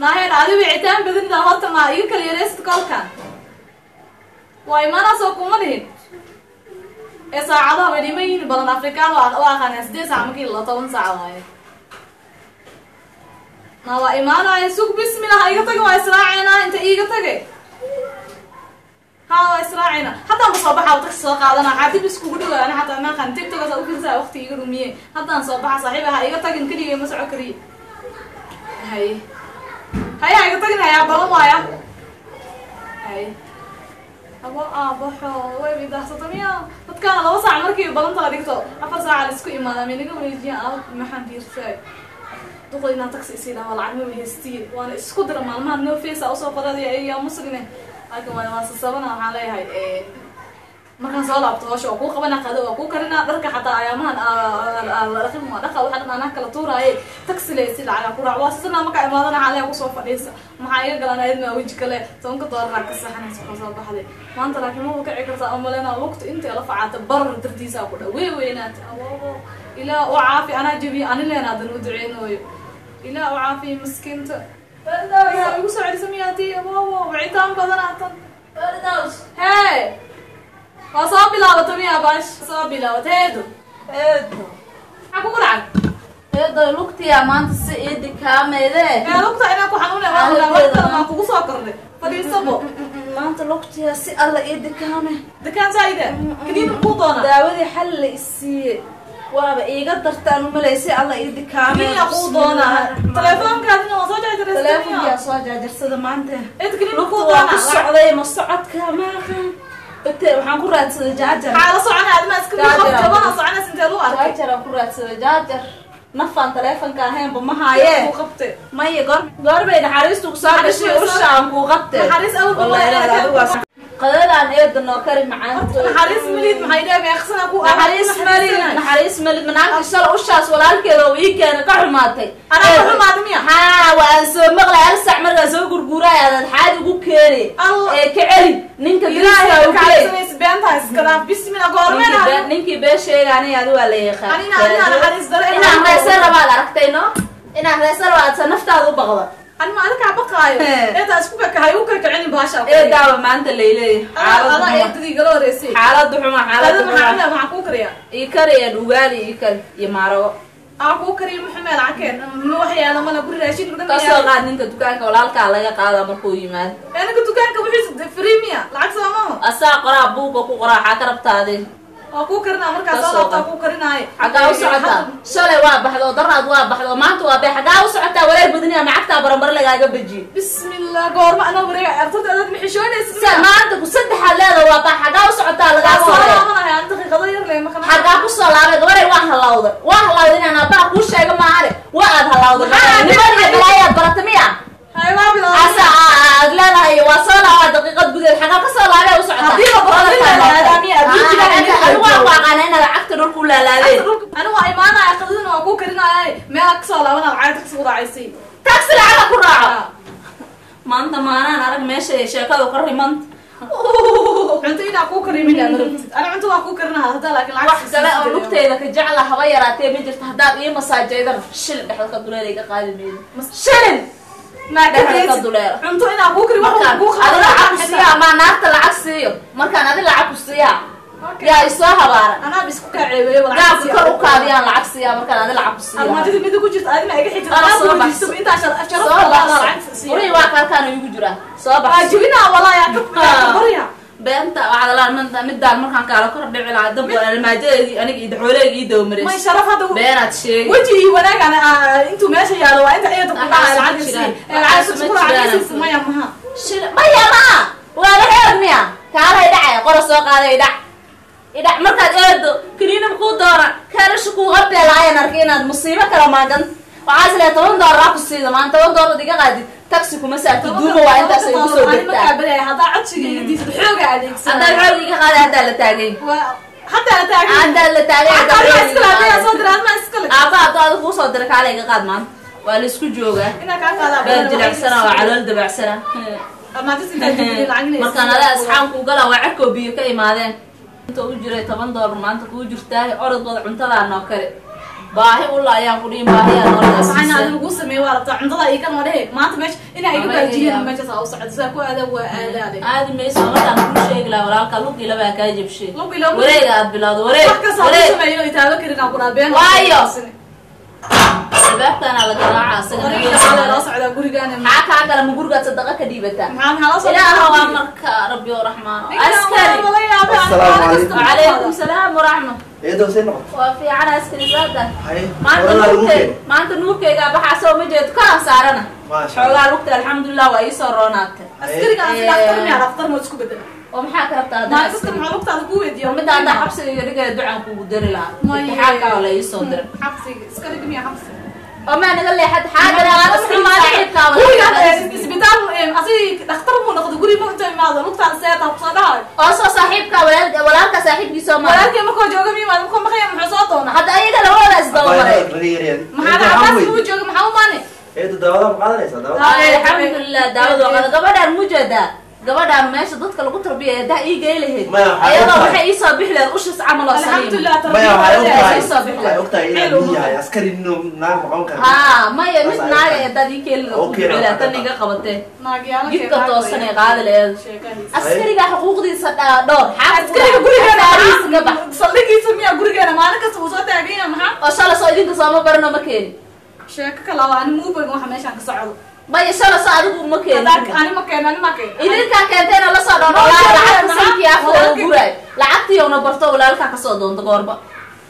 Naaheen adi wicitaan badanida horta ma iga kala yareysid kolkan. Waa imaanaasoo kuma lihin. Ee saacadaha way dhiman yihiin badan Afrikaan waa aqaanaa 8 saac markii la 10 saac waaye. Na waa imaanaya sug bismillah iga tagi waa israaceynaa inta iiga tagay. Ha waa israaceynaa. Haddaan soo baxaa taxi soo qaadana xaadib iskugu dhawaana ana xataa ma qan TikTok aad u fiirsaa waqti iga dhumiye. Haddaan soo baxa saaxiib ha iga tagin kaliya ma soco kariye. Hay. Hay ha iga tagin hayaa balan waaya. Hay. Abo aabaxo way bidahsato miya dadkaana 2 saac markii balanta la dhigto 4 saac la isku imaada ma naga wareejiyaan aab maxaan fiirsaay duqo inaan taxi isii dhaho lacag ma haystiin waana isku dira maalmahan no face aa usoo qoradaya ayagaa musline laakiin waa sasabana waxaan leeyahay markaan soo laabto hawsha waa kuu qabanaa qado waa kuu karinaa dharka xataa ayaamahan dhaqin waa dhaqa waxa dhan anaa kala tuuraaye taxi le si lacagaa ku raac waa sasana markaa imaadana waxaan leeyahay kusoo fadhiisa maxaa iga galan ayad maa weji kale $10 ka saxanaysa waxaa soo baxday maanta laakiin maba kici kartaa oo malena lugta intay la facaata barar dartiisa ku dha way weynaata awoobo ilaa u caafi anaa jabiye ani leenaadan u duceynooyo ilaa u caafiye miskiinta yaa igu soo celisa miyaati awoobo wicitaan badanaatan hee waa soo bilaabata miya baash soo bilaabata heedo Eedo. maxaa kugu dhacay Eedo lugtiya maanta si ii dikaameede. Ee lugta inaa ku xanuunay waa ogaa wax kale maa kugu soo kordhay fadhiisabo Maanta lugtiya si alla ii dikaame. dukaan saayide kaniin kuu doonaa Daawadii xal la i siiyey. Waaba iiga dartaan u malaysay alla ii dikaame. kaniin kuu doonaa telefoonkaadina waa soo jaajaraysa Telefoonkiyaa soo jaajarsada maanta. eed kaniin kuu Lugta waa ku doonaa socday ma socodka maaqa. Bate waxaan ku raadsaday jaajar. maxaa la soconaya adma iska Jaajar. qof jabana soconaysa intee lagu arkay Jaajar aan ku raadsaday jaajar. Nafaan telefoonka ahaynba ma haayee. kuu qabtay Maya goor goor bay naxariistu ku soo gashay usha aan kuu qabtay. Naxariis awal Wallahi ma inaad adigu waa qadadaan eedo noo kari macaanto. naxariis malid maxay dhahay meeqsana ku Naxariis malid naxariis malid manaanka shala ushaas walaalkeeda oo ii keenay ka xumaatay. Anaa ka xumaaday miya? Haa waa aan soo maqlay hal saac markaan soo gurguuraay aadaad xaad ugu keenay. Allah. Ee ka celi ninka ilaahay diriska u ka keenay. cabsanaysa beenta iska dhaaf bismillah goormeen Ninkii been sheegay aniga adigu waa la yaqaan. Anina anina naxariis dare Inaan reesan rabaad aragtay no? Inaan reesan rabaad sa naftaada u baqda. ani ma adika baqaayo eedaa isku kakahay u kakacinin baasha Eedaaba maanta layleeyahay. adaa eedadii gala horeysay Xaaladdu xuma xaaladdu qadada maxaa xuma. cunaa maxaa kuu kariyaa Ii karayaan ugaali ii kari iyo maarago. aa kuu kariyo muxuu lacagkeen ma wax yaala mala guri raashin dhan Ka soo qaad ninka dukaanka walaalkaa laga qaadaa markuu yimaado. ninka dukaanka wixiisa free miya lacag soo maaha Asaa qoraa buugga ku qoraa waxaa ka rabtaade. waa kuu karinaa markaa Ka soo soo laabtaa qaad. kuu karinaaye Xaggaa u socotaa? Shalay waa baxdo, daraad waa baxdo, maanta waa bay xaggaa u socotaa wareer badaniya lacagtaa baranbar lagaaga bejiyo. bismillah goorma anaa wareega arturta adaad ma xishoonaysid Sa maanta ku saddexaad leedahay waa baa xaggaa u socotaa lagaa soo soo reeb. laabanaya aan daqiiqado yar leh maqnaa Xaggaa ku soo laabay gabaray waa halawday. Waa halawday inaan aabbaha kuu sheego maahane. Waa aad halawday. Maxaa Niman iyo balaayaad barata miya? hay waa bilaabay Asa aad leedahay waa soo laabaa daqiiqad gudaheed xaggaa ka soo laabay u socotaa. Haddii la barto in la laalaamiyo, adduunka ilaahay meel Adigu waa ku aqaana inaad cagta dhulka u laalaadeen. anigu waa imaanaya qadadana waa kuu karinaya meelaa kasoo laabanaa lacag taxi ku raacaysay Taxi lacaga ku raaco. Maanta maanaan arag meesha ay sheekadu ka rimanta. cunto inaa kuu kariyo midaan rabtid ani cunto waa kuu karinaha haddaa laakiin lacag Wax kale oo lugteyda ka jecla haba yaraatee ma jirto haddaad ii masaajaydan shilin dhexda ka duleela iga qaadi maydo. Shilin maa dhexda ka kadaysid duleela. cunto inaa kuu kariyo wax Markaan kuu adi lacag ku qaado siiya ama naagta lacag siiyo markaan adi lacag ku siiya yaa isoo habaaran. anaa bis ku kaa ceebeeyo Gaabka kor u kaadiyaan lacag siiya markaan adi lacag ku siiya. armaajada mida ku jirta adima iga xigta Ana anaa soo ku baxso. weydiisto intaa sharaf Soo lacag baxso. siiya Furihii waa kalkaan igu jiraa. Soo waa baxso. jibinaa walaa yaa ka barya Beenta waxaad laan midaan markaan kaala kor dhici lahaa dab waa armaajadeedii aniga iyo daxooleega ii dawmareys. may sharaf hadda Beenaad sheegi. weji iyo wanaag ana intuu meesha yaalo waa inta iyada ku dhacay Waxaas ma lacag jiraan. sii lacag Waxaas ma ku jiraan. raacaysay maya maha Maya maa waa la xeer miya kaalay dhacay qora soo qaaday dhac idhac markaad eedo kaniina kuu doona kaalasha kuu qabtee laayaan arkay inaad musiibo kala maagan waxaas leeyahay $10 aa ku siida maanta $10 iga qaadid taxi kuma saartid duuma waa intaas ay igu soo Ani markaa degtaa baleeyahay haddaa codsiga iga diisid xooga adeegsanaya haddaad xoog iga qaaday haddaa la taagay haddaa la taagay haddaa la taagay haddaa adiga xoog iskale iga adigaa qaaday. soo diray admaa iskale Aabba hadduu adiga kuu soo diray kaala iga qaad maanta waa la isku joogaa inaa kaa qaadaa been jilacsana waa calool dabacsana armaajada intaa jibinin lacagna markaan adaa asxaanku gala waa carkoo biyo ka imaadeen inta u jiray $10 maanta kuu jirtaa orodooda cuntadaa noo kale. Baahi ula ayaan ku dhihin, baahiyaa Waxaan noolaa. adiga ugu sameeyay waa rabtaa cuntada ii kan wadhehe maanta meesha inaa iga Ama baajiyeen iga. Meeshaas aa u socdo saa ku aada waa aadaade. Aadi mayso, markaan kuu sheegi lahaa walaalka lug ilabaa kaa jabshay. Lug ilaba- Wareega aad bilowdo, wareeg. Wax kasta aan Wareeg. ku sameeyo itaaba karin aan ku dhaha been. Waayo. Albaabkaana la garaaca asaga. Wareega xaalaa loo socdaa gurigaan. Maxaa kaa gala? Ma gurigaad sadaqa ka dhiibataa? Maxaa loo socdaa? Ilaaha waa marka rabbi oo raxmaano askari. Assalaamu calaykum. Wacalaykum salaam waraxma. Eedo, see noqoto? Waa fiican askari saada. Haye. Maanta Horadaa lagu nuurkeyga, keenay. maanta nuurkeygaa baxaa soo ma jeedo kalaan saarana. Maasha Allah. Xoogaa lugta alxamdulilah waa iisoo roonaatay. Askariga aan sida dhakhtar miyaa, dhakhtar ma isku bedela? Oo maxaa ka rabtaa hadda Maalin kasta askari? maxaa lugtaada ku weydiiya? Midda haddaa xabsiga iga dhigaya ducaan kugu dari lahaa. Maye. Imtixaankaa waa la iisoo diray. Xabsiga iska dhig miyaa xabsi? Oo maa naga leexad xaaga. Guriga isbitaal asigi dhakhtar muu noqdo, guri ma inta imaado lugtaada seetaa kusoo dhahayo. Oo soo saaxiibka walaalka saaxiibkiisa oo maa. Walaalkay markuu jooga mi imaado, markuu maqaya muxuu soo doonaa? Hadda ayaga labadooda isdabamaray. Maxaa Cabaas muu jooga, maxaa u maane? Eedo, daawada ma qaadanaysaa daawada? Alxamdulilah daawad waa qada. Gabadhaan mujeedaa, gabadhaan meesha dadka lagu tarbiyaya haddaa ii gey lahayd, Maya, waxay ayadoo ogtahay. waxay iisoo bixi lahayd ushis camal oo saliim. Alxamdulilah. Maya, waxay ogtahay. Soo bixi. Waxay ogtahay inaan nin yahay askari, nin naag maqan kara. Haa, maya, mid Saas ay naaga tahay. haddaad ii keeni lahayd ku Okay, duceyla tan waa iga qabatee Naagyaalo. Jidka toosan ee qaadi lahayd askariga xuquuqdiisa dhowr. Askariga gurigeena xasaarihiisa ka bax. Saldhigiisa miyaa gurigeena maalin kasta uu soo taagan yahay maxaa? Oo shala soo idinka sooma barano ma keeni. Sheeko kale waa ani muu bagin waxa meeshaan ka socdo. Maya, shala soo adigu ma keeni. Hadaa ani ma keeno, ani ma keeno. Idinkaa keentayna lasoo dhowdhowlaa lacagta sankii afka oo guraay lacagtiiyowna barto walaalkaa kasoo doonto goorba.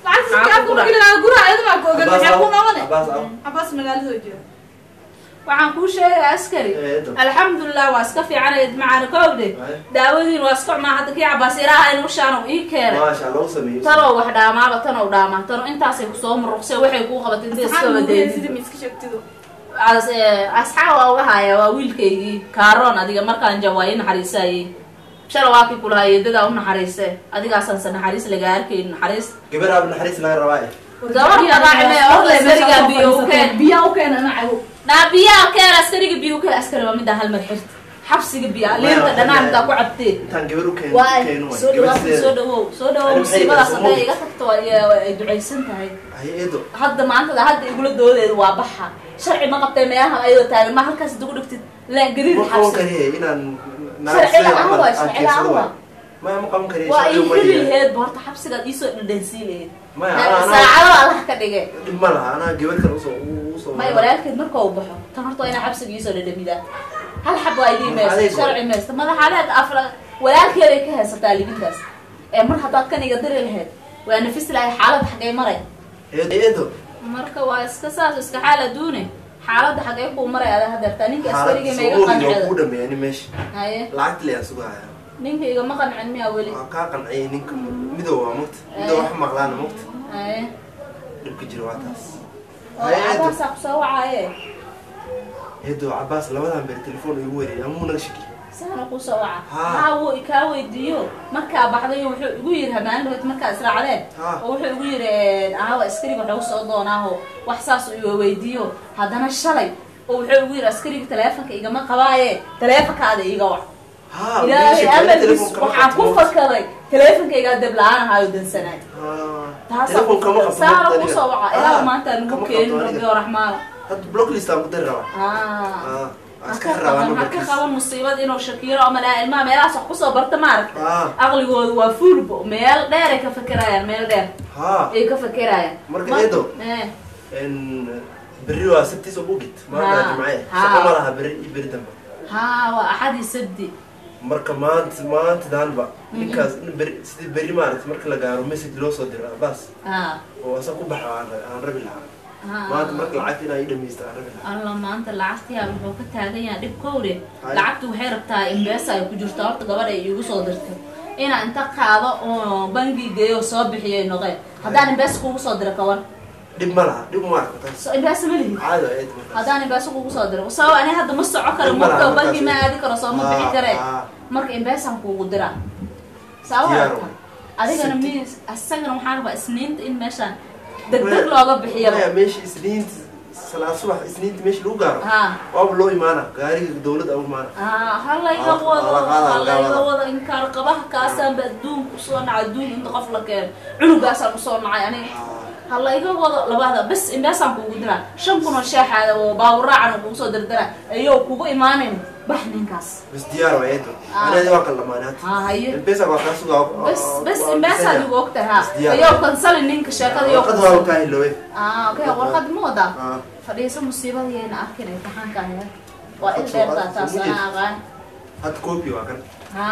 Lacagta si afka ku gelin guriga ayada maa ku ogan maxay ku noqone? Cabaas aw. Cabaas magaalada jooga. Waxaan kuu sheegaya askari, Eedo. alxamdulilah waa iska fiicanayd macaana koobde. Ay. Daawadiin waa iska cumaa hadda kii Cabaas ilaaha inuu shaano ii keenay. Maasha Allah u sameeyey. Tanow wax dhaamaaba, tanow dhaamaa, tanow intaasay kusoo muruqsay waxay kuu qabatay intay iska wadeedin. Sidii ma iska sheegtido? Asxaab waa uga haya, waa wiilkaygii kaaroon adiga markaan jab waa ii naxariisayey shala waa kii kulahaa eedadaa u naxariise adigaasanse naxariis laga arkayn naxariis. Gabar aab naxariis laga rabaa eh. Gabar qadaacime orda askarigaa biyo u keen. Biyaa u keen ana cabo. Naa biyaa keen askariga, biyo u keen askari, waa middaa hal mar xirta xabsiga biya liinta dhanaan intaa ku cabtee. Intaan gabar u keen Waay keeno waay. soo Gabar dhawaad sideeda. Soo dhawow, soo dhawow. Ani maxay Musiibadaas tahay? hadday iga tagto ay ducaysan tahay. Haye eedo. Hadda maantada hadda igula doodeeda waa baxa sharci ma qabtay meelaha ayadoo taagan ma halkaas dugu dhigtid laan gariir Ma qaban xabsi. kariye inaan naag Sharci sideeda la'aan camal waay, aan sharci keensado la'aan waay. waay. Maya, ma qaban kariye. Waa Sharci ii uma heli dhigayo. laheyd ba horta xabsigaad iisoo dhadhansiin laheyd. Maya, anaa Saacado Allah ka dhige. Dhib ma laha, anaa gabar kale usoo usoo. Maya, walaalkeed marka uu baxo tan horta waa inaa xabsiga iisoo dhadhamidaa hal xab waa idiin Madax meesta adeeg waay. Sharci meesta madax adeeg afra walaalkeeday ka haysataa libintaas ee mar haddaad kan iga diri lahayd waa nafis lahay xaalad xagay maray. Eedo, eedo. Marka waa iska saas iska xaal adduune xaaladda xagee kuu maray ada hadeertaa ninka Xaalad askarigii ma iga soo oogi waa qancida. kuu dhameeyay ani meesha. Haye. Lacagta layaan sugaaya. Ninka igama qancin miyaa weli? Waa kaa qanciyay ninka midow waa mugta. Midow wax maqlaana mugta. Haye. Dhibka jira waa taas. Oo Haye eedo. Cabaasaa kusoo wacaaye. Eedo, Cabaas labadan beer telefoon igu wareeyay amuu naga shaki. Saana kusoo waca. Haa. Haa, wuu ikaa weydiiyo markaa baxday wuxuu igu yiri hamaalin dhaweyd markaa israacdeen. Haa. Oo wuxuu igu yiri aawa askariga waxuu soo doonaaho wax saas uu weydiiyo haddana shalay oo wuxuu igu yiri askariga taleefanka igama qabaaye taleefankaada iiga wac. Haa, Ilaahay wiilka amarkiis telefoon kama waxaan qabto ku mugta. fakaday taleefankaygaa deb la-aan ahaayo dansanaay. Haa. Taasaa Telefoon kama qabto saana mugta kusoo aniga. waca ilaa Haa, maanta nagu kama keenin qabto rabbi aniga. oo raxmaana. Hadda block list aan ku dari rabaa. Haa. Haa, waan iska Ha ka rabaa qaban, ha ka numberkiisa. qaban musiibad inuu shakiiro ama laa ilmaha meelahaas wax kusoo barta maaragta. Haa. Aqligoodu waa fuulbo meel dheer ay ka fekerayaan, meel dheer Haa. ay ka fekerayaan. Marka eedo. In berri waa sabti soo bugit. Maanta Haa. Jimce. Haa. Shaqo ma laha berri iyo berri dambe. Haa, waa axadii sabdi. Marka maanta maantadanba ninkaas in berri sidii berri maaragtay marka la gaaro message loo soo diro Abbas haa oo asaga ku baxo aan rabi lahaa. Haa. Maanta marka lacagta inaa ii dhamaysto aan rabi lahaa. Alla maanta lacagtiyaa muxuu ka taagan yahay dhib kowre. Hay. Lacagtu waxay rabtaa imbeesa ay ku jirto horta gabadha ay iigu soo dirtay inaan inta qaado oo bangi geeyo soo bixiyay noqeen haddaan imbeesa kugu soo diro kawan. Dhib ma laha, dhib uma arko taas. So imbeesa ma lihid? Caadi waa eed markaas. Haddaan imbeesa kugu soo diro sabab ani hadda ma soco karo. Dhib ma laha Marka bangi ma markaas. aadi karo soo ma bixi Haa, karee. haa. Marka imbeesaan kuugu diraa sabab Diyaar aragta waay. adigana Sabti. mi asagana waxaan rabaa isniinta in meeshaan degdeg looga bixiyaba. Maya, meesha isniinta salaad subax isniinta meesha lagu gaaro. Haa. Waaba loo imaana gaariga dawladda ugu imaana. Halayga wado. Waa la qaadaa, waa la Halayga qaadaa. wado inkaar qabaha kaasaanba adduunka usoo nacay adduun inta qof la keeno cunugaasaan usoo nacay aniga. Haa. Ha la iga wado labada bas imbeesaan kuugu diraa 5,000 oo shaaxaada oo baawuraacan oo kugu soo dirdira ayou kugu imaanayn bax ninkaas. Bas diyaar waa eedo. Anaa waa kala dhamaanay hadda. Ha haye. M-Pesa waa kaa sugaa. Bas bas imbeesaad igu ogtahay ha. Bas diyaar. Ayou kansalin ninka sheekada iyo Warqad waa kaa iloway. Ah, okay, warqad ma wadaa? Ah. Fadhiiso, musiibada yayna arkin imtixaanka ayaa waa il dheertaa taas anaa aqaan. Hadda copy waa kan. Ha,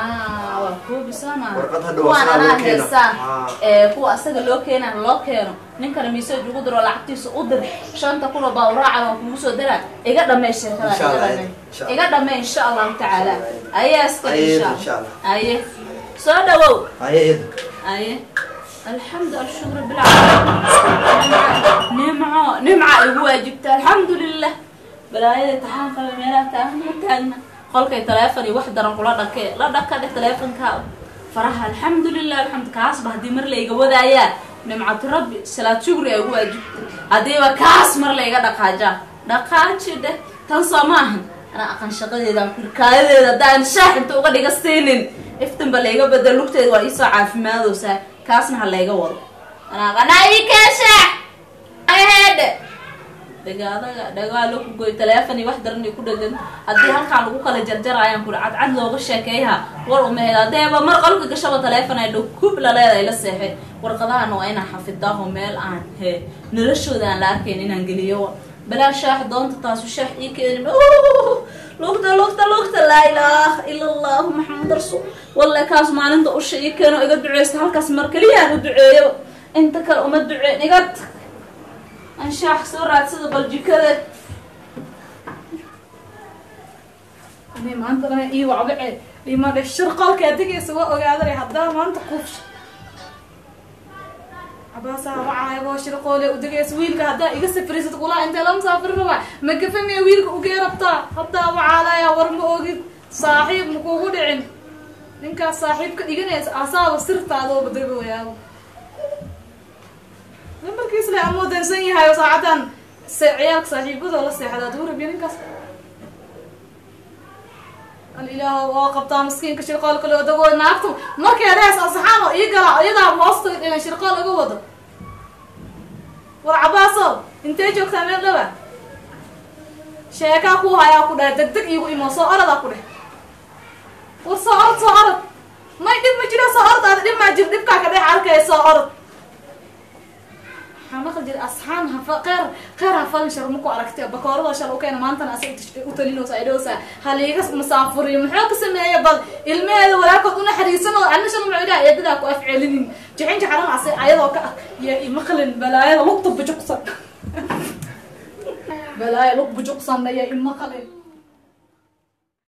waa koobi sama. Warqad hadda waa kuwaan saa loo anaa keena. heestaa. Ah. Ee kuwa asaga loo keena loo keeno ninkana message ugu diro, lacagtiisa u dir, 5,000 oo baawraacan oo kugu soo diraa. Iga dhamee sheekada. Insha Iga Allah, dhamee. insha Allah. Iga dhamee insha Allahu tacaala. Aye askar. Aye, Insha insha Allah. Allah. Aye, soo dhawow. Haye eedo. Aye, alxamdu alshukru bilcaalamiin, nimco nimca igu waajibta, alxamdulilah. Balaayada imtixaan qaba meelaha taagna taagna qolkay taleefon iyo wax daran kula dhakee la dhaka dheh taleefonka faraha. Alxamdulilah, alxamdu. Kaasba haddii mar layga wadaayaa nimcatu rabbi salaad shukri ay ugu waajibta, haddiiba kaas mar layga dhaqaajaa dhaqaaji dheh. Tan soo maahan anaa aqan shaqadeeda kurkaayadeeda haddaan shaax inta uga dhiga siinin iftinba layga bedel lugteeda waa iisoo caafimaadowsaa. Kaasna ha layga wado, anaa aqanaa ii keen shaax aheedhe dhagaadaga dhagaalo ku goy taleefon iyo wax daran iyo ku dhegan. Haddii halkaan lagu kala jarjarayaan kuri cadcad looga sheekeeyaha war umaheed haddeeba mar qolka gashaba taleefon ay dhow kub la leedahay la seexay. Warqadahan waa inaan xafidaaho meel aan he noloshooda aan la arkayn inaan geliyo. Balaa shaax doonta taasu shaax ii keeni. Lugta lugta lugta, laa ilaaha ila Allahu Maxamed rasuul. Wallahi kaas maalinta usha ii keeno iga duceysta halkaas mar keliya aan u duceeyo, inta kale uma duceen. Iga tag, aan shaax soo raadsada bal jikada. Ani maanta dhan ii wacbace dhima dhe shirqoolka degaysa waa ogaadanay haddaa maanta qufsh cabaasaa wacaayaboo shirqoole u degaysa wiilka haddaa iga safrisad kulaa intee la musaafir rabaa ma gafamiya wiilka ugee rabtaa haddaa wacaalaya. War ma ogid saaxiib ma kugu dhicin ninkaas saaxiib ka dhiganaysa asaaba sirtaadooba degooyaaba markiis le amuu dansan yahay oo saacadan se ciyaalka saaxiibadoo la seexdaa duurabiya ninkaas alilaah oo qabtaa miskiinka shirqoolka loo dagoo naagtu markay lees asaxaan oo ii gala iyadaa hoosta inay shirqool laga wado. War cabaasow, intee joogtaa? Meel dhawa sheekaa ku hayaa ku dhahay, degdeg iigu imo, soo oradaa ku dheh. War soo orod, soo orod, may dhib ma jiro, soo orod aada dhib maa jiro, dhibkaa ka dhex arkaya, soo orod. Waxaa maqli jira asxaan hafa qeer qeer hafalin shar maku aragtay bakoorada shal u keena maantana asa u talinoosa ay dhowsaa haliiga masaafuriyo muxuu ka sameeyay bal ilmaheeda walaalkood unaxariisan oo anna shal muxuu ilaha eedadaa ku afcelinin jixin jaxaran ase ayadoo ka ah yaa imaqlin balaayada lugta bujuqsan, balaaya lug bujuqsan yaa imaqlin.